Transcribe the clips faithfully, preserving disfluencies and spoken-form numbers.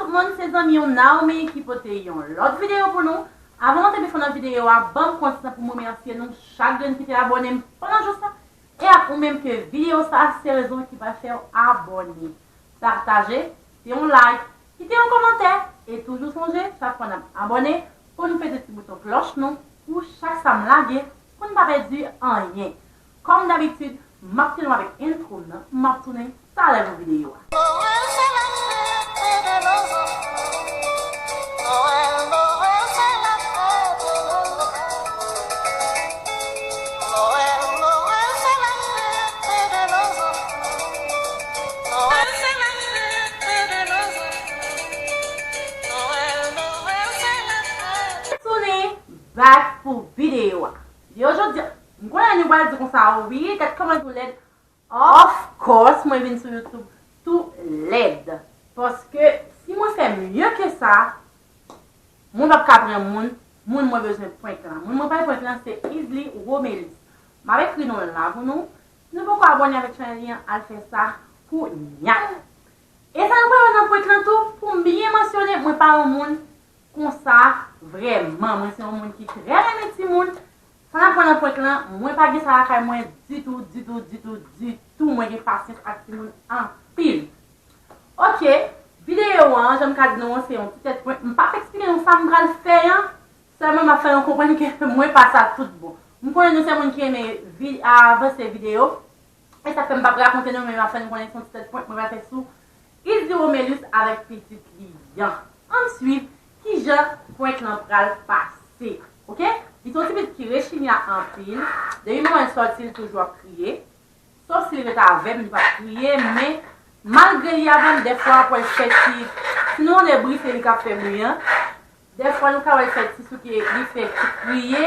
Tout moun, se zanmi w Naomi ki pote yon lòt videyo pou nou. Avan m antre pi fon nan videyo a, ban m pran ti tan pou m remèsye nou chak grenn ki te abòne m pandan jodi a. E ak ou menm ke videyo sa a se rezon ki va fè w abòne. Pataje, kite yon like, kite yon kòmantè, e toujou sonje, chak fwa n ap abòne, pou nou peze ti bouton klòch nou, pou chak sa m lage, pou n pa pèdi anyen. Kòm dabitid, m ap kite nou avèk entwo m nan, m ap tounen talè pou videyo a. Tounen back pou videyo a. Videyo jodi a, m konnen nou pral di konsa, "Wi, gad kòman tou lèd." Of course, mwen vin sou YouTube tou lèd. Paske si mwen fè mye ke sa, mwen p ap ka pran moun, moun mwen bezwen prank lan. Moun mwen pral prank lan se Isley Romelus. M ap ekri non l la pou nou. Si nou poko abòne avèk chanèl li an, al fè sa kounya. E sa nou pral wè nan prank lan tou, pou m byen mansyone, mwen pa yon moun konsa vrèman. Mwen se yon moun ki trè renmen timoun. Sa n ap pran nan prank lan, mwen pa gen sa lakay mwen ditou, ditou, ditou, ditou. Mwen gen pasyans ak timoun anpil. Ok, videyo an, jan m ka di nou an, se yon ti tèt prank. M p ap eksplike nou sa m pral fè an, sèlman m ap fè nou konprann ke mwen pa sa tout bon. M konnen nou se moun ki renmen vi- avanse videyo. E sa fè m p ap rakonte nou, men m ap fè nou konnen se yon ti tèt prank mwen pral fè sou Isley Romelus avèk pitit li an. Ann swiv kijan prank lan pral pase. Ok? Li se yon ti pitit ki rechigna anpil. Depi manman l sòti, li toujou ap kriye. Sof si li ret avè m, li p ap kriye, men malgre li avè m, dèfwa pou l fè ti, si nou tande bri, se li k ap fè bri an. Dèfwa nou ka wè l fè ti souke, li fè ti kriye,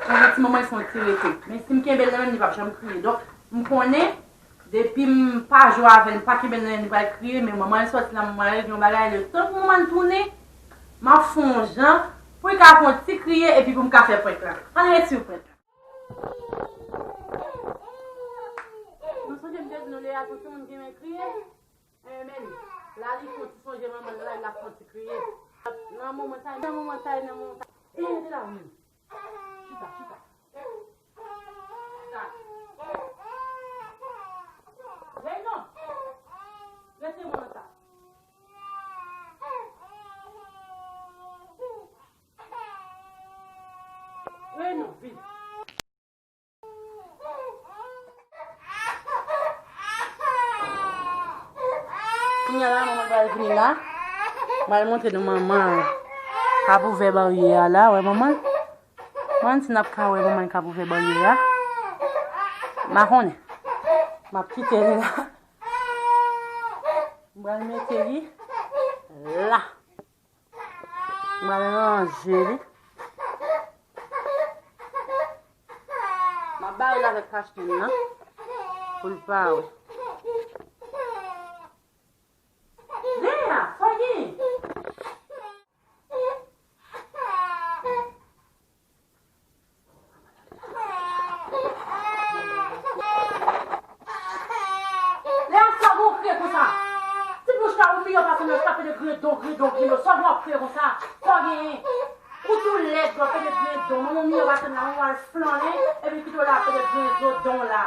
yon ti moman li fè yon ti rete. Men si m kenbe l nan men m, li p ap janm kriye. Donk, m konnen, depi m pa jwe avè l, m pa kenbe l nan men m, li pral kriye, men manman l sòti la, manman l regle yon bagay, letan pou manman l tounen, m ap fè yon jan pou l ka fè yon ti kriye, epi pou m ka fè prank lan. Ann retire prank lan. Nou sonje m te di nou Lea se yon timoun ki renmen kriye? Enben, la li fè yon ti sonje manman l la, l ap fè yon ti kriye. Nan moman sa, nan moman sa, nan moman sa. Vin rete la, ou menm. Chita, chita. Chita. Vin non. Rete moman sa. Vin non, vin. Kounye a la, manman l pral vini la. M pral montre nou manman k ap ouvè baryè a la. Wè manman l? Manman l, si n ap ka wè manman l k ap ouvè baryè a. M pa konnen. M ap kite l la. M pral mete li la. M al ranje li. M ap bare l avèk kachnen nan pou l pa wè. Lea, sa w genyen? Lea, sa w gon kriye konsa? Ti bouch la ou miyò pase nan tape de griyen don, griyen don, griyen don. Sa w gon ap kriye konsa? Sa w genyen? Ou tou lèd, w ap pede griyen don. Manman w miyò pase nan ou al flannen, epi kite w la ap pede griyen zo don la.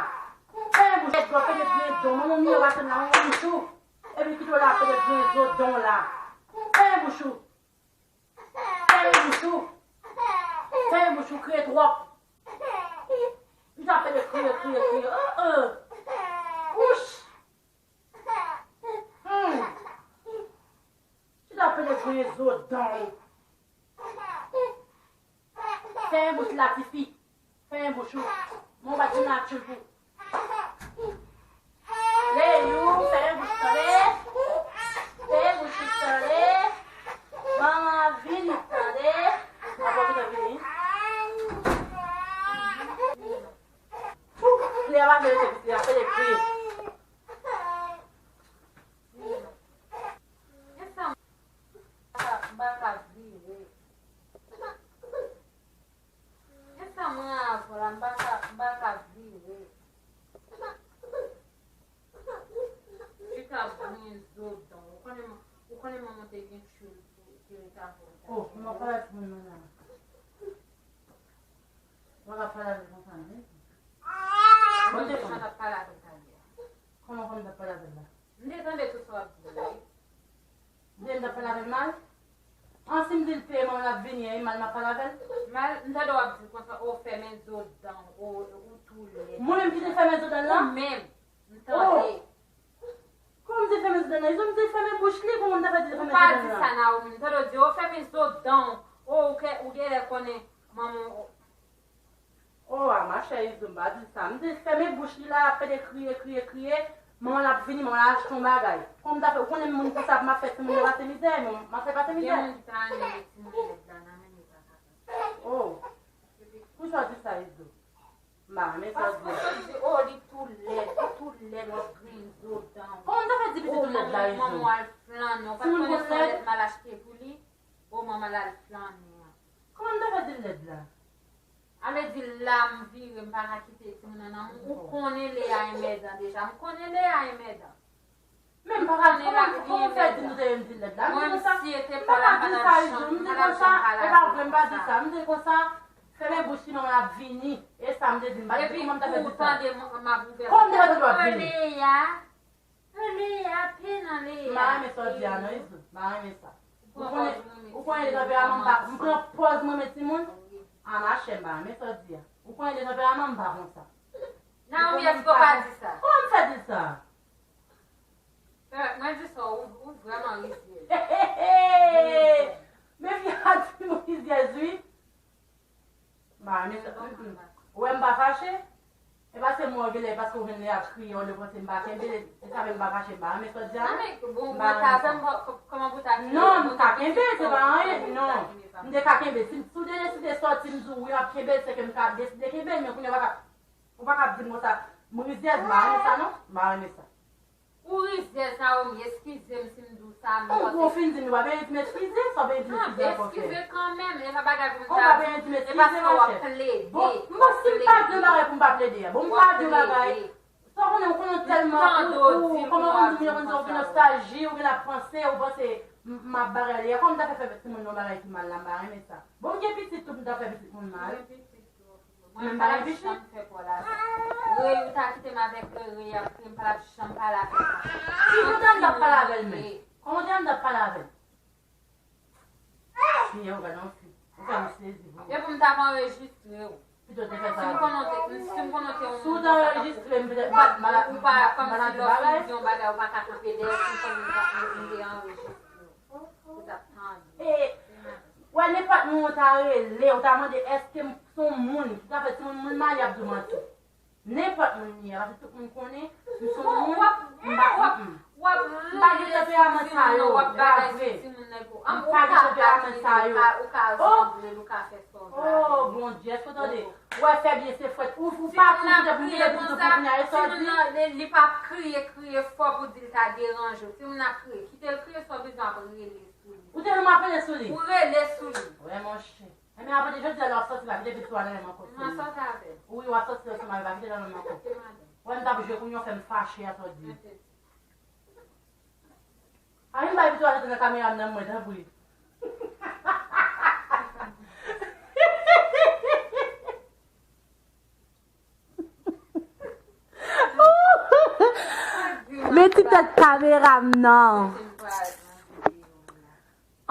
Fèmen bouch ou, lèd, w ap pede griyen don. Manman w miyò pase nan ou al flannen, epi kite w la ap pede griyen zo don la. Fèmen bouch ou. Fèmen bouch ou. Fèmen bouch ou, kriye twòp. Li t ap pede kriye, kriye, kriye. Oh, oh. Wouch. Hmm. Li t ap pede kriye zo dan ou. Fèmen bouch la, tifi. Fèmen bouch ou. Mwen w pa di nature pou. Leyou, fèmen bouch tande. Fèmen bouch ou tande. Manman vini tande. Manman vini. Lè a pa vle rete piti, apre l kriye. Gen sa m pa ka vire. Gen sa mwen avè w la, m pa ka, m pa ka vire. Chita byen zo dan. Ou konnen, ou konnen Mwen te gen tchoul pou ki rete avè w. Oh, mwen pa pale ak moun nan la. Mwen pa pale avè l konsa, non. Mwen te konn ap pale avè l talè a. Kòman w konn t ap pale avè l la? M te tande tout sa w ap di la, wi. M te konn t ap pale avè l mal? An, si m di l peye manman l ap vini, e mal m ap pale avè l? Mal, m tande w ap di l konsa, o, fèmen zo dan w, o, ou tou lèd. Mwen menm ki te fèmen zo dan l la? Ou menm, m tande. Kòman m te fèmen zo dan l la? Izo, m te fèmen bouch li, kòman m ta fè di l fèmen zo dan l la? Ou pa di sa, Naomi, m tande w di, o, fèmen zo dan w, o, ou kè, ou genlè konnen manman w. Oh, a machè Izo, m pa di sa. M te fèmen bouch li la, l ap pede kriye, kriye, kriye. Manman l ap vini, manman l al achte yon bagay. Kòman m ta fè, ou konnen moun konsa pou m ap fè timoun yo pase mizè, m ap fè pase mizè. Gen moun ki ta renmen met timoun lèd la nan men yo pa kapab. Oh, poukisa w di sa, Izo? M pa renmen sa w di. Paske w sot di, oh, li tou lèd, li tou lèd, w ap griyen zo dan w. Kòman m ta fè di pitit ou lèd la, Izo? Manman w al flannen, w pa t konnen se yon lèt m al achte pou li? Oh, manman l al flannen an. Kòman m ta fè di l lèd la? A vle di la m vire, m pa ka kite timoun nan nan men w. Ou konnen Lea enmèdan deja. M konnen Lea enmèdan. Men m pa ka, kòman, kòman w fè di m te di l lèd la? M te konsa, m pa ka di sa, Izo, m te konsa, e pa vre, m pa di sa, m te konsa, fèmen bouch li, manman l ap vini, e sa m te di, m pa di, kòman m ta fè di sa? Kòman m ta fè di l ap vini? Lea, Lea, pe nan Lea. M pa renmen sa w di a non, Izo, m pa renmen sa. Ou konnen, ou konnen de tanperaman m pa, m pran pòz mwen renmen timoun. A machè, m pa renmen sa w di a. Ou konnen de tanperaman m pa konsa. Naomi, èske w pa di sa? Kòman m fè di sa? Mwen di sa, ou, ou vrèman rizyèz. Men fi a di m rizyèz, wi. M pa renmen sa. Ou wè m pa fache? E pa se mwen w genlè paske w jwenn lè y ap kriye, w panse m pa kenbe, se sa fè m pa fache, m pa renmen sa w di a non. M pa renmen sa. Non, m ka kenbe, se pa anyen, non. M te ka kenbe. Si, si w te deside sòti, m di w wi, m ap kenbe, se ke m ka deside kenbe, men kounye a w pa ka, ou pa ka ap di m konsa, m rizyèz, m pa renmen sa non, m pa renmen sa. Ou rizyèz, Naomi, eskize m si m di w sa, m panse. Ou fin di m, ou pa bezwen di m eskize, sa w bezwen di m eskize ankò fè? Eskize kanmenm, e pa bagay pou m ta di, e paske w ap plede. Bon, bon, si m pa di yon bagay pou m pa plede a, bon, m pa di yon bagay. Sa w konnen, ou konnen tèlman, ou, ou, kòman w konn di m, ou gen nostalji, ou gen ap panse, ou panse m, m ap bagay li a. Kòman m ta fè fè timoun nan bagay ki mal la, m pa renmen sa. Bon, m gen pitit tou, m ta fè pitit moun mal. Mwen pa janm fè pa w la sa. Rey, ou ta kite m avèk Rey, Rey ap kriye, m pa t ap janm pale avè l konsa. Ki kote m t ap pale avè l menm? Kòman kote m t ap pale avè l? Senyè, ou gade yon fi. Ou fè m sezi vre. E pou m t ap anrejistre w. Pito te fè sa. Si m konnen w te, si m konnen w te yon moun konsa, tankou ou pa, kòmsi lè w fin di yon bagay, ou pa ka kanpe dèyè, si m konnen m te anrejistre w. Ou t ap tande. E, wè, nenpòt moun ou ta rele, ou ta mande, èske m se yon moun ki ka fè timoun moun mal, y ap di w manti. Nenpòt moun li ye, paske tout moun konnen, m se yon moun, m pa, m pa gen tanperaman sa yo, e pa vre. M pa gen tanperaman sa yo. Oh, Bondye, èske w tande? Ou wè fè byen se fwèt. Ou, ou pa tou kite pou kite pou kite pou kounya e sa w di. Li pa kriye, kriye fò pou di l ta deranje w. Timoun nan ap kriye. Kite l kriye, sa w bezwen ap rele sou li. Ou te janm ap rele sou li? Ou rele sou li. Wè monchè. Enben apre de jodi a lè w ap sòti la, kite pitit ou a nan men m ankò. M a sòti avè l. Wi, w ap sòti ansanm avè l, pa kite l nan men m ankò. Wè m t ap jwe kounye a w fè m fache a sa w di. Anyen bay pitit ou a jete nan kamera m nan mwen, tanpri. Men ti tèt kamera m nan.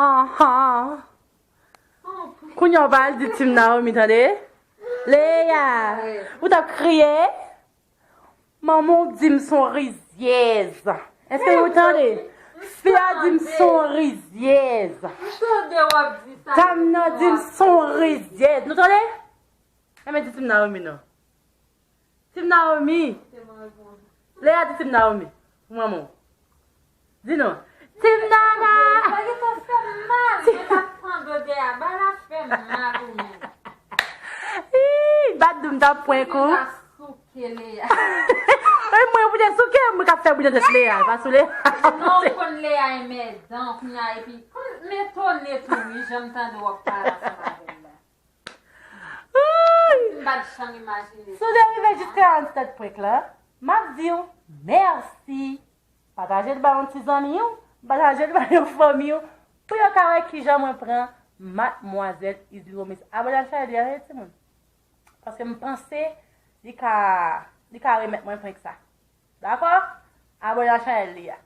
Anhan. Kounye a w pa al di Team Naomi, tande? Lea, ou t ap kriye? Manman w di m se yon rizyèz. Èske nou tande? Fi a di m se yon rizyèz. M tande w ap di sa. Dam nan di m se yon rizyèz. Nou tande? Enben di Team Naomi non. Team Naomi. Lea di Team Naomi. Pou manman w. Di non. Team Nana. Bagay sa fè m mal. Mwen t ap tande w dèyè a. Bagay la fè m mal ou menm. Ih, bat dou m t ap pran kou. Mwen ta souke Lea. E mwen pou te souke, mwen k ap fè bri nan tèt Lea, pa sou Lea. Non, ou konn Lea enmèdan, kounye a, epi, m etone tou, wi, jan m tande w ap pale ansanm avè l la. Wouy! M pa t janm imajine sa. Si w te rive jiska an ti tèt prank la, m ap di w mèsi. Pataje l ba yon ti zanmi w, Pataje l bay yon fanmi w pou yo ka wè kijan mwen pran Madmwazèl Isley Romis. Abone ak chanèl li a, wi, timoun. Paske m panse li ka, li ka remèt mwen prank sa. Dakò? Abone ak chanèl li a.